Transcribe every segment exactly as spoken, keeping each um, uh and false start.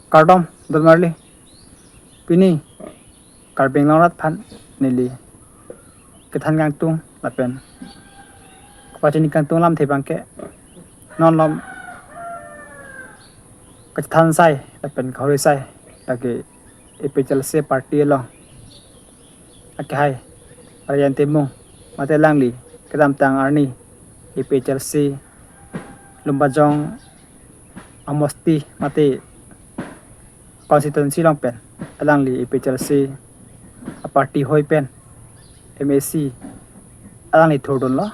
Kardom, don marli. Pini Karbi Anglong arat aphan neli kethan kangtung lapen kepachini kangtung alamthe abangke, non malom kachethan sai lapen kahori sai lake A P H L C party along akehai Rajen Timung mate alangli kedamtang arni A P H L C Lumbajong amosti mate constituency along pen alangli A P H L C aparty hoi pen M A C alangli thurdunlo,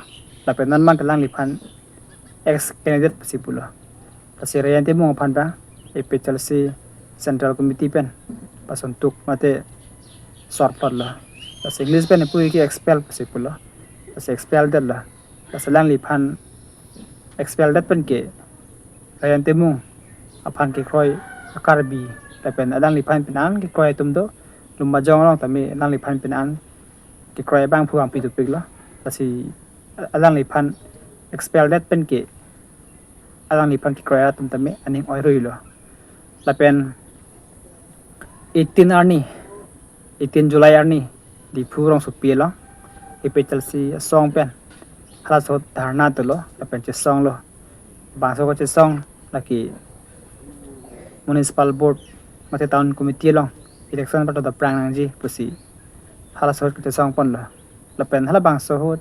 lapen non abangke alangliphan ex candidate pusi pulo. Lasi Rajen Timung aphan ta A P H L C Central Committee pen pasuntuk mate sorplotlo. Lasi English pen puji ke expel pusi pulo. Lasi expel detlo. Lasi alangliphan expel det pen ke Rajen Timung aphan kekroi a-Karbi lapen alangliphan pini an kekroi atum do, Lumbajong along tame alangliphan pini an kekroi abangphu abangpi dopiklo. Lasi alangliphan expel det pen ke alangliphan kekroi atum tame aning oiruilo. Lapen eighteen arni, eighteen July arni Diphu rongsopi along A P H L C asong pen halaso ahut dharna dolo lapen chesonglo. Bangso kachesong lake Municipal Board mate Town Committee along election pato dapprang nangji pusi halaso ahut kachesong ponlo. Lapen halabangso ahut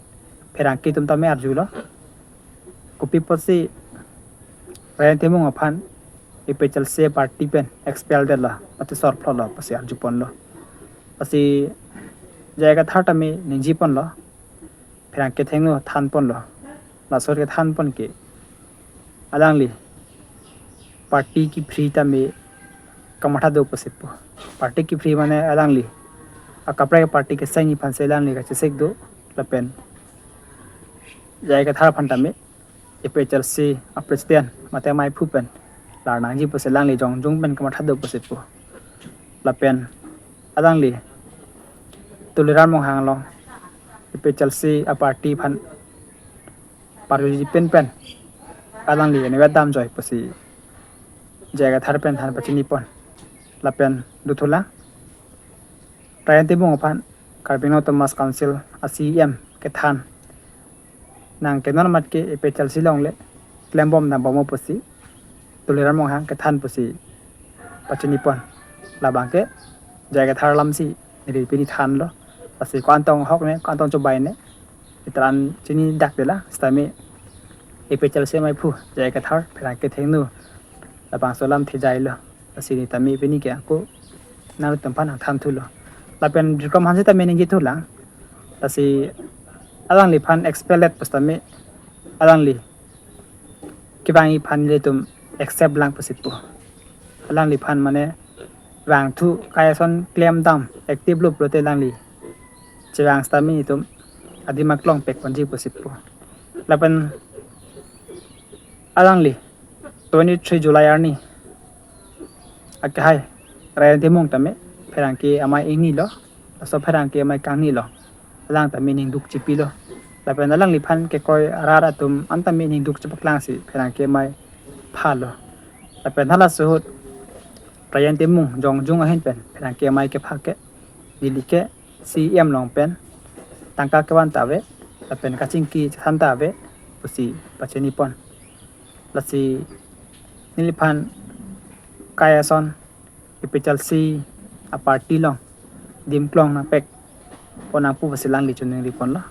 pherangke atum tame arjulo. Kopi apotsi Rajen Timung aphan A P H L C party pen expel detlo, mate sorplotlo pusi arju ponlo. Lasi J I Kathar tame ningje ponlo, pherangke athengno than ponlo. Laso ahut kethan pon ke alangli party kephri tame kamatha do pusi pu. Party kephri mane alangli akaprek party kesengji aphansi alangli kachesik do, lapen J I Kathar aphan tame A P H L C a-president mate amaiphu pen lar nangji pusi alangli jongjung pen kamatha do pusi pu. Lapen alangli Tuliram Ronghang along A P H L C aparty aphan parjuji pen pen alangli inutvet damjoi pusi J I Kathar pen than pachini pon. Lapen dothulang, Rajen Timung aphan Karbi Anglong Autonomous Council a-C E M kethan, nang ke non amat ke A P H L C along le klembom dambom pusi Tuliram Ronghang kethan pusi pachini pon. Labangke J I Kathar alamsi neli pini thanlo. Lasi ko-an tong ahok ne, ko-an tong chobai ne, ita an chini dak detlang. Sitame A P H L C amaiphu J I Kathar pherangke athengno labangso alamthe jailo. Lasi neli tame pini ke ako nangtum aphan nangthan thulo. Lapen Dikrom Hanse tame ningje thulang. Lasi alangliphan expel det pusitame alangli kevangji aphan ilitum accept lang pusi pu. Alangliphan mane vangthu, kai ason klem dam active lo pulote alangli chevang sitame itum adim aklong pek ponji pusi pu. Lapen alangli twenty-three July arni akehai Rajen Timung tame pherangke amei ingnilo, laso pherangke amei kangnilo, alang tame ningduk chipilo. Lapen alangliphan kekroi arat atum an tame ningduk chipaklangsi pherangke amei phalo. Lapen halaso ahut Rajen Timung jongjung ahin pen pherangke amei kepha ke, neli ke C E M along pen tangka kevan ta ave, lapen kachingki chethan ta ave pusi pachini pon. Lasi neliphan kai ason A P H L C a-party along adim aklong nangpek pon nangpo pusi alangli choningri ponlo.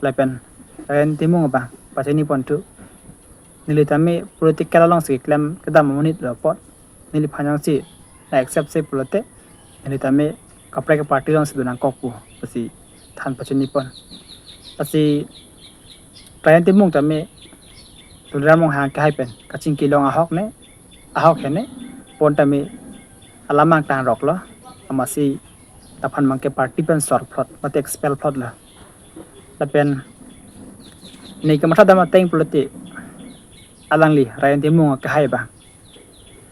Lapen Rajen Timung abang pachini ponthu, neli tame political alongsi klem kedam amonit lo apot neliphan jongsi na-accept se pulote neli tame kaprek a-party alongsi do nangkokpo pusi than pachini pon. Lasi Rajen Timung tame Tuliram Ronghang akehai pen kachingki along ahok ne, ahok hene pon tame alam angtang roklo, amatsi laphan abangke party pen sorplot mate expel plotlo. Lapen neli kamatha dam ateng pulote alangli Rajen Timung akehai abang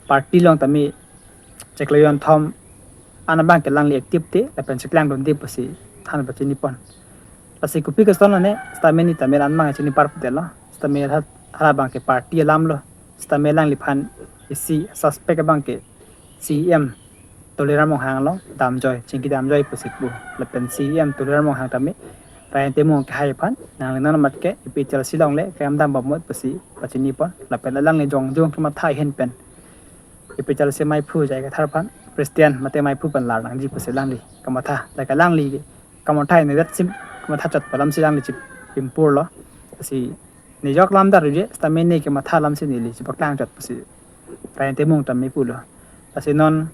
party along tame chiklo jonthom an abangke alangli active te lapen chiklang dunde pusi than pachini pon. Lasi kopi keson lone sitame neli tame la-an abang chini par putelo, sitame hala, hala abangke party alam lo, sitame alangliphan isi suspect abangke C E M Tuliram Ronghang along damjoi, chingki damjoi pusi pu. Lapen C E M Tuliram Ronghang tame Rajen Timung kehai aphan, nangli non mat ke A P H L C along le klem dam bomot pusi pachini pon. Lapen alangli jongjong kematha ahin pen A P H L C maiphu J I Kathar aphan, President mate maiphu pen lar nangji pusi alangli kamatha. Lake alangli kamatha ini dat sim kamatha chot palam si alangli chipimpur lo. Si nejok lam dar je, sitame ne kematha alam si neli chipaklang chot pusi Rajen Timung tame pulo. Lasi non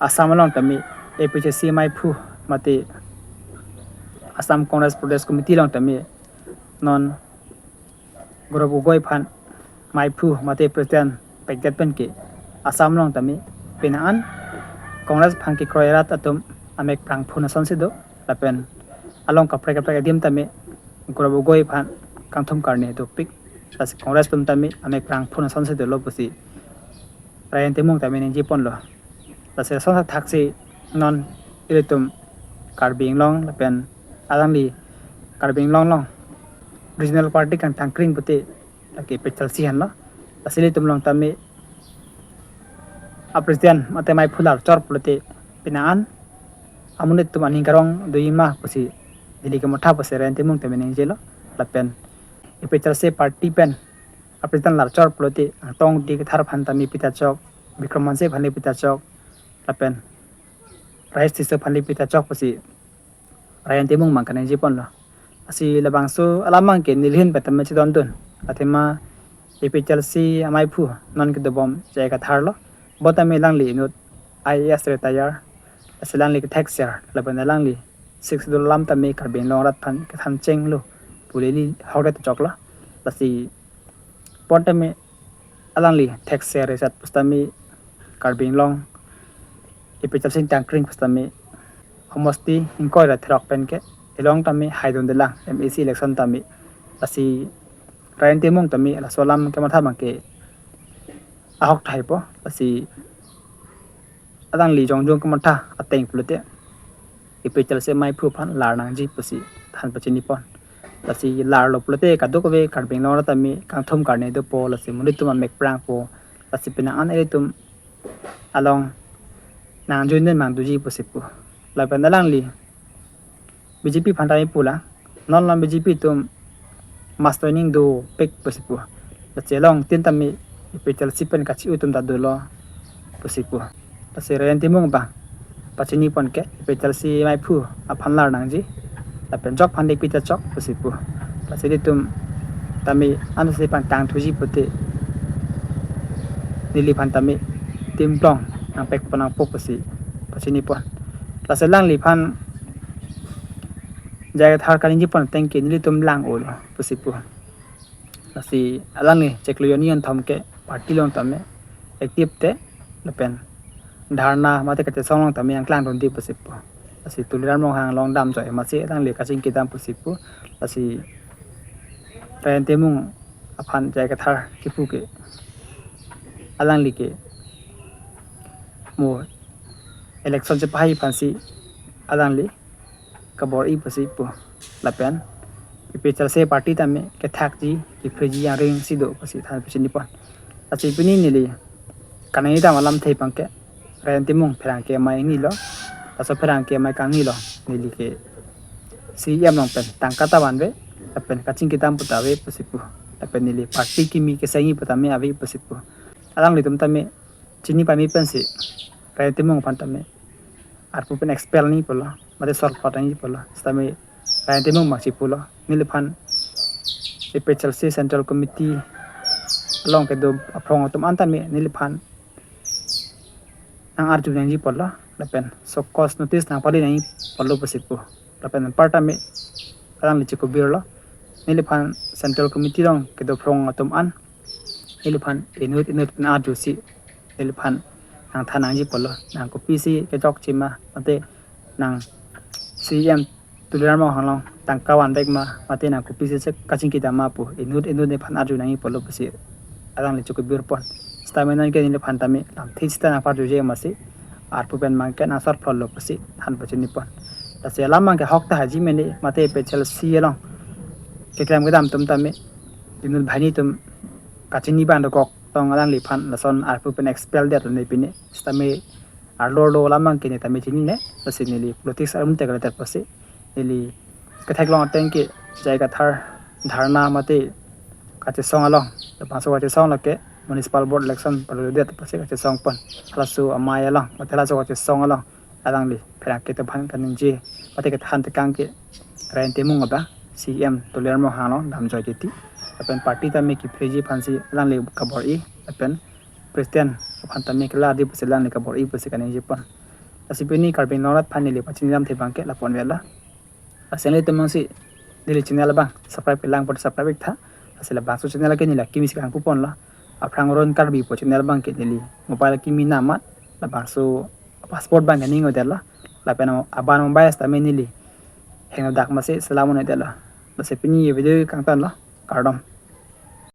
Assam along tame A P H L C maiphu mate Assam Congress Pradesh Committee along tame non Gaurav Gogoi aphan maiphu mate President pekdet pen ke Assam along tame penang an Congress aphan kekroi rat atum amek prangphun asonsi do, lapen along kaprek kaprek adim tame Gaurav Gogoi aphan kangthum karne dopik. Lasi Congress atum tame amek prangphun asonsi dolo pusi Rajen Timung tame ningje ponlo. Lasi lason thaksi non ilitum Karbi Anglong lapen alangli Karbi Anglong along regional party kangtang kring pute lake A P H L C henlo. Lasi ilitum along tame a President mate maiphu lar chor pulote penang an amonit atum aning karong doji ma pusi neli kamatha pusi Rajen Timung tame ningjelo. Lapen A P H L C party pen a President lar chor pulote Angtong Ingti Kathar aphan tame pita chok, Bikram Hanse aphan le pita chok, lapen Rajesh Tisso aphan le pita chok pusi Rajen Timung abang kaningje ponlo. Lasi labangso alam abang ke neli ahin pen tame chedondun. Athema A P H L C amaiphu non kedobom J I Kathar lo. Bo tame alangli inut I A S retire. Lasi alangli kethek ser lapen alangli Sixth Schedule alam tame Karbi Anglong arat aphan kethan chenglo pu neli hokdet choklo. Lasi pon tame alangli thekser resat pusitame Karbi Anglong A P H L C tangkring pusitame homosti ingkoi ra throk pen ke elong tame haidundelang M A C election tame. Lasi Rajen Timung tame laso alam kematha abang ke ahok thaipo. Lasi alangli jongjong kematha ateng pulote A P H L C maiphu aphan lar nangji pusi than pachini pon. Lasi larlo pulote kadokave Karbi Anglong arat tame kangthum karne dopo, lasi monit atum amek prangpo, lasi penang an ilitum along nangjoin den mang doji pusi pu. Lapen alangli B J P aphan tame pulo, non along B J P atum mass joining dopik pusi pu. Lasi along tin tame A P H L C pen kachi-u atum ta dolo pusi pu. Lasi Rajen Timung abang pachini pon ke A P H L C maiphu aphan lar nangji, lapen chok aphan le pita chok pusi pu. Lasi ilitum tame ansi pangtang thuji pute neliphan tame timplong nangpek pon nangpo pusi pachini pon. Lasi alangliphan J I Kathar kaningje pon ateng ke nelitum lang-olo pusi pu. Lasi alangli chiklo hini anthom ke party along tame active te lapen dharna mate kachesong along tame nangklang dunde pusi pu. Lasi Tuliram Ronghang along damjoi amatsi alangli kachingki dam pusi pu. Lasi Rajen Timung aphan J I Kathar kipu ke alangli ke mo election chepahai aphansi alangli kabor-i pusi pu. Lapen A P H L C party tame kethakji, kephriji, angring si do pusi than pachini pon. Lasi pini neli kaningje dam alamthe abang ke Rajen Timung pherangke amei ingni lo, laso pherangke amei kangni lo, neli ke C E M along pen tangka ta vanve, lapen kachingki dam pu ta ave pusi pu, lapen neli party kimi kesengji pu tame ave pusi pu. Alanglitum tame chini pame pensi Rajen Timung aphan tame arpu pen expel nangji pulo, mate sorplot nangji pulo, sitame Rajen Timung abang si pulo, neliphan A P H L C Central Committee along kedo aphrong atum an tame neliphan nang-arju nangji pulo, lapen show cause notice nangpale nangji pulo pusi pu. Lapen anpar tame alangli chikobirlo, neliphan Central Committee along kedo aphrong atum an neliphan inut inut pen arjusi neliphan nangthan nangji pulo, nang kopisi kechokche ma, mate nang C E M Tuliram Ronghang along tangka vanvek ma, mate nang kopisi che kachingki dam ma pu inut inut neliphan arju nangji pulo pusi alangli chikobir pon. Sitame non ke neliphan tame lamthe sita nangparjuji amatsi arpu pen abang ke nang sorplotlo pusi than pachini pon. Lasi alam abang ke hok tahai ji mene, mate A P H L C along keklem kedam atum tame inut banghini atum kachini abang dokok Song alangliphan lason arpu pen expel det ne pine. Sitame arlo arlo alam abang ke ne tame chinine. Lasi neli politics arum te kalitet pusi neli ketheklong ateng ke J I Kathar dharna mate kachesong along, labangso kachesong lake municipal board election palu det pusi kachesong pon. Halaso amei along mate halaso kachesong along alangli pherangke tobhan kaningje mate kethan tekang ke Ryan Timung abang, C M Tuliram Ronghang along damjoi titi. Lapen party tame kephriji aphansi alangli kabor-i, lapen President aphan tame kela di pusi alangli kabor-i pusi kaningje pon. Lasi pini Karbi Anglong arat aphan neli pachini alamthe abang ke lapu-an vela. Lasi nanglitum jongsi neli channel abang subscribe kelang apot subscribe ik tha. Lasi labangso channel ke neli akimi si kangpu ponlo. Aphrang Ron Karbi pu channel abang ke neli mobile akimi amat labangso passport abang ke ning-o detlo. Lapen aban mobile sitame neli henodak masi selam un-e detlo. Lasi pini video kangtonlo. Kardom.